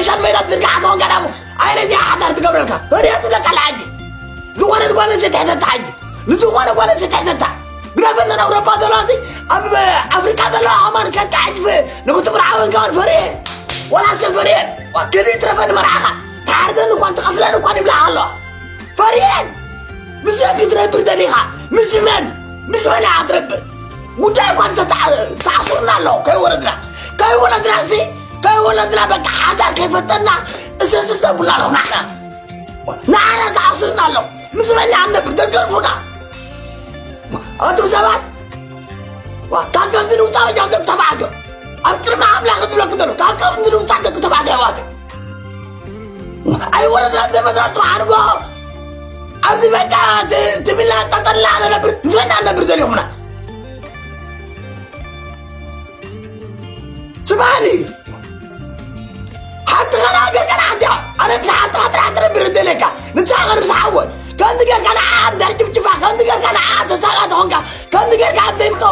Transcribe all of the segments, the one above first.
ሻል ሜዳ ዝርግሓ ከሆንካ ዳሞ፣ ኣይነ እዚኣ ሓዳር ትገብረልካ። ፈርያ ትብለካ ኣላ ሕጂ። ዝኾነት ጓል ኣንስተይቲ ሕተታ ሕጂ። ንዝኾነ ጓል ኣንስተይቲ ሕተታ። ግደፈና፣ ናብ ኣውሮፓ ዘለዋ ሲ፣ ኣብ ኣፍሪቃ ዘለዋ ከማን ከካ ሕጂ ፈ-፣ ንክትምርዓወን ከማን ፈርየ። ዋላ ሰብ ፈርየን። ዋ፣ ክሊ ትረፈን መርዓኻ። ትሓርደን እኳን ትቐትለን እኳን ይብላኻ ኣለዋ። ፈርየን። ምስ መን ክትነብር ደሊኻ? ምስ መን? ምስ መን ኢኻ ትነብር? ጉዳይ እኳ እንተ ተዓ-፣ ተዓሱርና ኣለዉ። ከይወለድና፣ ከይወለድና እዚ፣ ከይወለድና በቃ ሓዳር ከይፈጠና እሰትተቡና ኣለዉ። ንዓና፣ ንዓና ተዓሱርና ኣለዉ። ምስ መን ኢና ንነብር? ደገርፉና። ኣቱም ሰባት፣ ዋ፣ ካብ ከምዚ ንውፃእ እዮም ደቂ ተባዕትዮ። ኣብ ቅድሚ ኣምላኽ ዝብለኩም ዘሎ፣ ካብ ከምዚ ንውፃእ ደቂ ተባዕትዮ ኣሕዋተይ። ኣይወለድና ዘመድና ጽባሕ ንግሆ ኣብዚ በቃ ት-፣ ትብላ ጠጠላ ንነብር፣ ንዘና ንነብር ዘልዮምና። ስማኒ፣ ሓንቲ ኸና ሃገር ከና ሓንቲ፣ ኣነ ምስ ሓንቲ ጥራሕ ትነብር እደለካ፣ ንስኻ ኸር ምስ ሓወይ፣ ከምዚ ጌርካ ንዓ እንድሕር ጭፍጭፋ፣ ከምዚ ጌርካ ንዓ ተሳቓ ተኾንካ፣ ከምዚ ጌርካ ኣብ ዘይምጦ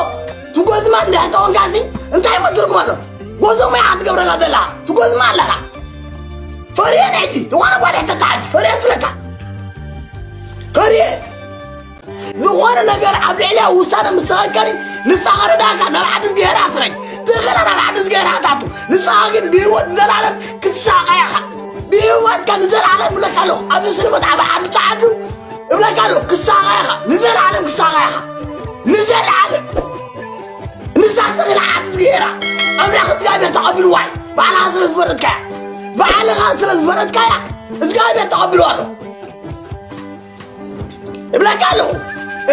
ትጎዝማ እንድሕር ተኾንካ ሲ፣ እንታይ እሞ ትርጉም ኣሎ? ጎዞማ ኢኻ ትገብረላ ዘላ፣ ትጎዝማ ኣለኻ። ፈርየ ናይ እዚ ዝኾነ ጓል ተታሓጅ፣ ፈርየ ትብለካ። ፈርየ። ዝኾነ ነገር ኣብ ልዕሊያ ውሳነ ምስ ተኸልከኒ፣ ንሳ ኸረዳእካ ናብ ዓዲ ዝገሄራ ኣስረኝ። ትኽእላ ናብ ዓዲ ዝገሄራ ኣታቱ። ንስኻ ግን ብህይወት ዘላለም ክትሳቐ ኢኻ። ብህይወትካ ንዘላለም እብለካ ኣለኹ። ኣብ እስር ቤት ኣብ ዓዲ ጸዓዱ እብለካ ኣለኹ። ክሳቐ ኢኻ። ንዘላለም ክሳቐ ኢኻ። ንዘላለም። ንሳ ትኽእላ ዓዲ ዝገሄራ። ኣምላኽ እግዚኣብሔር ተቐቢልዋ እዩ። ባዕልኻ ስለ ዝፈረድካያ። ባዕልኻ ስለ ዝፈረድካያ፣ እግዚኣብሔር ተቐቢልዋ ኣሎ። እብለካ ኣለኹ፣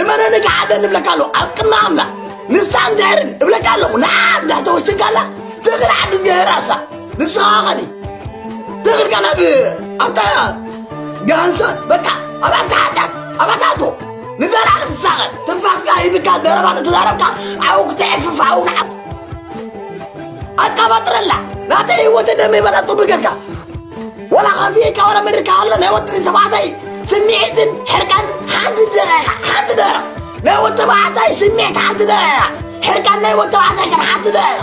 እመነኒ፣ ከሓደኒ እብለካ ኣለኹ፣ ኣብ ቅድሚ ኣምላኽ ንሳ እንድሕርን እብለካ ኣለኹ፣ ንዓ እንድሕር ተወሲንካላ፣ ትኽእል ዓዲ ዝገበራ እሳ፣ ንስኻ ኸዲ፣ ትኽእል ካብ ኣብታ ገሃንሶት፣ በቃ፣ ኣብኣ ትሓዳት፣ ኣብኣ ትኣቱ፣ ንዘላለም ትሳቐ፣ ትንፋስካ ሂብካ፣ ዘረባ ንተዛረብካ፣ ኣብኡ ክትዕፍፍ፣ ኣብኡ ንዓ ኣቀባጥረላ፣ ናተይ ህይወተይ ደመይ በላ፣ ጽቡቅ ጌርካ። ወላ ኸዚ ኢልካ ወላ ምድርካ ኣሎ ናይ ወዲ ተባዕታይ ስምዒትን ሕርቃን ሓንቲ ደቂቃ፣ ሓንቲ ደቂቃ። ናይ ወዲ ተባዕታይ ስምዒት ሓንቲ ደቂቃ። ሕርቃን ናይ ወዲ ተባዕታይ ከን ሓንቲ ደቂቃ።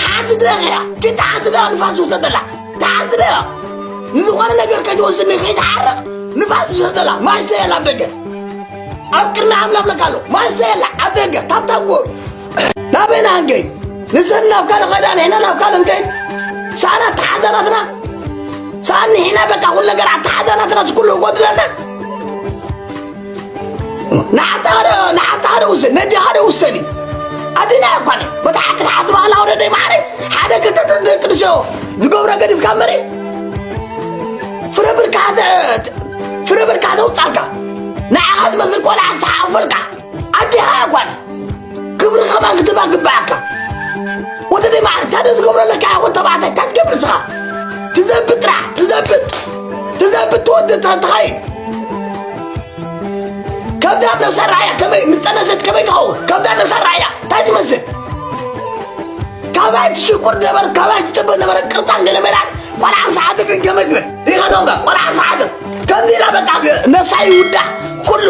ሓንቲ ደቂቃ። ክልተ ሓንቲ ደቂቃ ንፋስ ውሰደላ። እታ ሓንቲ ደቂቃ። ንዝኾነ ነገር ከይትወስኒ ከይትሓርቕ ንፋስ ውሰደላ። ማይ ስተየላ ኣብ ደገ። ኣብ ቅድሚ ኣምላኽ ብለካ ኣሎ። ማይ ስተየላ ኣብ ደገ። ታብታብ ጎ-፣ ናበይ ንኣንገይ? ንሰን ናብ ካልእ ኸይዳ፣ ንሕና ናብ ካልእ ንከይድ። ሳና ኣተሓዛናትና፣ ሳን ንሕና በቃ ኩሉ ነገር ኣተሓዛናትና፣ እዚ ኩሉ ጎድለና። ንሓታ ኸደ፣ ንሓታ ኸደ ውሰን፣ ነዲ ኸደ ውሰን እዩ። ኣዲና እኳ ነን። በታ ሓቂ ትሓስባ ኣላ ወደደይ ማዕረ፣ ሓደ ክልተ ደቂ ኣንስትዮ ዝገብሮ ገዲፍካ እምበሪ፣ ፍረ ብርካ ተ-፣ ፍረ ብርካ ተውጻልካ። ንዓኻ ዝመስል ቆልዓ ዝሓቑፈልካ። ኣዴኻ እያ ጓል። ክብሪ ከማን ክትባ ግባኣካ። ወደደይ ማዕረ፣ እንታይ ዶ ዝገብሮ ኣለካ? ወዲ ተባዕታይ፣ እንታይ ትገብር ንስኻ? ትዘብጥ ጥራሕ፣ ትዘብጥ። ትዘብጥ ትወዲ፣ ተ-፣ ትኸይድ። ከምዛ ነብሳ ራእያ ከመይ፣ ምስ ጠነሰት ከመይ ትኸውን? ከምዛ ነብሳ ራእያ፣ እንታይ ትመስል? ካባይ ትሽኩር ነበረት፣ ካባይ ትጽበ ነበረት፣ ቅርጻን ገለ መላን፣ ቆልዓ ምስ ዓደገ ከመይ ትብል? ሪኻ ዶ እምበር፣ ቆልዓ ምስ ዓደገ። ከምዚ ኢላ በቃ ነብሳ ይውዳእ ኩሉ።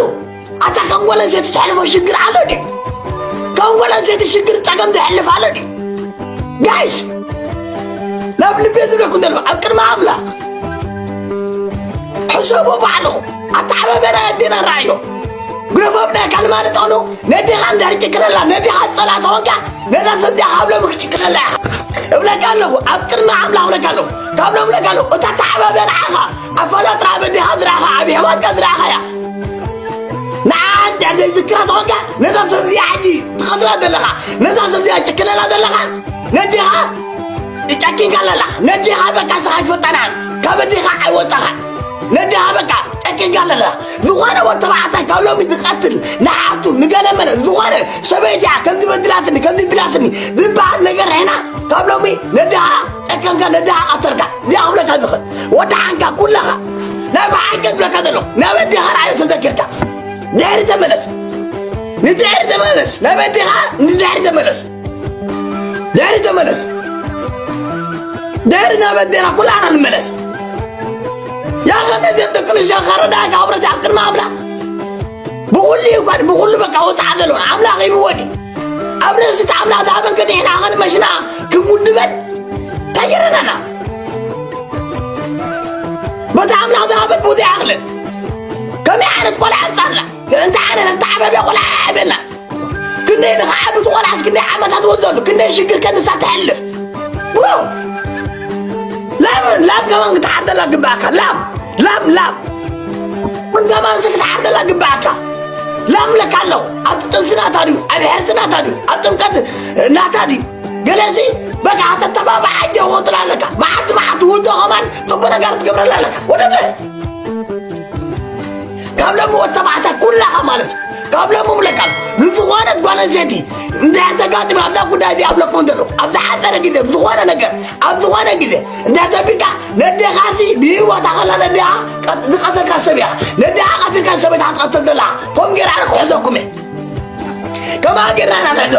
ኣታ ከም ጓል ኣንስተይቲ ተሕልፎ ሽግር ኣሎ ድዩ? ከም ጓል ኣንስተይቲ ሽግር ጸገም ዘሕልፍ ኣሎ ድዩ? ጋይስ፣ ናብ ልቤ ዝብለኩም ዘለኹ፣ ኣብ ቅድሚ ኣምላኽ ሕሰቦ ባዕልኹም። ኣተዓባብያ ኣዴና ረኣዮ። ግደፎም ናይ ካልእ ማለት ኾኑ፣ ነዴኻ እንድሕር ጭክነላ፣ ነዴኻ ዝጸላእካ ኾንካ፣ ነዛ ሰብዚኣ ካብ ሎሚ ክጭክነላ ኢኻ። እብለካ ኣለኹ፣ ኣብ ቅድሚ ኣምላኽ እብለካ ኣለኹ። ካብ ሎሚ እብለካ ኣለኹ፣ እታ ኣተዓባብያ ንዓኻ፣ ኣፈጣጥራ ኣብ ኣዴኻ ዝረኣኻ፣ ኣብ ኣሕዋትካ ዝረኣኻያ። ንዓ እንድሕር ዘይዝክራ ተኾንካ፣ ነዛ ሰብ እዚኣ ሕጂ ትቐትላ ዘለኻ፣ ነዛ ሰብ እዚኣ ትጭክነላ ዘለኻ፣ ነዴኻ ጨኪንካ ኣለኻ። ነዴኻ በቃ ንስኻ ኣይትፈልጣን፣ ካብ ኣዴኻ ኣይወጻኻን። ነዴኻ በቃ ጨኪንካ ኣለኻ። ዝኾነ ወዲ ተባዕታይ ካብ ሎሚ ዝቐትል ንሓፍቱ፣ ንገለ መለ፣ ዝኾነ ሰበይቲ እያ ከምዚ በዲላትኒ፣ ከምዚ ቢላትኒ ዝበሃል ነገር ርሒና፣ ካብ ሎሚ ነዴኻ ጨከንካ፣ ነዴኻ ቀተልካ። እዚኣ ክብለካ ዝኽእል። ወደሓንካ ኩለኻ። ናይ ብሓቂ ዝብለካ ዘሎ፣ ናብ ኣዴኻ ርኣዮ ተዘኪርካ። ድሕሪ ተመለስ። ንድሕሪ ተመለስ። ናብ ኣዴኻ ንድሕሪ ተመለስ። ድሕሪ ተመለስ። ድሕሪ ናብ ኣዴና ኩላና ንመለስ። ያኸ ነዘን ደቂ ኣንስትዮ ከረዳእካ ክብረት ኣብ ቅድሚ ኣምላኽ። ብኹሉ ይኳን፣ ብኹሉ በቃ ወጽዓ ዘለዎን ኣምላኽ ሂብወን እዩ። ኣብ ርእሲ እቲ ኣምላኽ ዝሃበን ከዲሕና ኸን መሽና ክሙድበን ተጀረናና። በታ ኣምላኽ ዝሃበት ብዙ ይኣኽልን። ከመይ ዓይነት ቆልዓ ኣምጻልና? እንታይ ዓይነት ዝተዓበበ ቆልዓ ይሃበና? ክንደይ ንኸዓ ብቲ ቆልዓስ ክንደይ ዓመታት ወዘሉ፣ ክንደይ ሽግር ከንሳ ተሕልፍ። ብሮ፣ ላም፣ ላም ከማን ክትሓርደላ ግባእካ። ላም፣ ላም፣ ላም። ከማን ሲ ክትሓርደላ ግባእካ። ላም ለካ ኣለዉ። ኣብ ጥንሲ ናታ ድዩ? ኣብ ሕርሲ ናታ ድዩ? ኣብ ጥምቀት ናታ ድዩ? ገለሲ በቃ ተተባባዕ ኣጀ ወጥላ ኣለካ። መዓልቲ መዓልቲ ውዶ ከማን ጽቡቅ ነገር ትገብረላ ኣለካ። ወደደ። ካብ ሎሚ ወድ ተባዕታይ ኩላኻ ማለት እዩ። ካብ ሎሚ ምለካ ንዝኾነት ጓል ኣንስተይቲ እንድሕር ተጋጢሙ ኣብዛ ጉዳይ እዚኣ ኣብለኩም ዘሎ ኣብ ዝሓፀረ ግዜ ዝኾነ ነገር ኣብ ዝኾነ ግዜ እንዳተቢልካ ነዴኻሲ ብህይወታ ከላ ነዴኻ ዝቀተልካ ሰብ እያ። ነዴኻ ቀትልካ ሰበይታ ክትቀትል ዘለኻ ከም ጌራ ክሕዘኩም እየ። ከማ ጌርና ኢና ንሕዞ።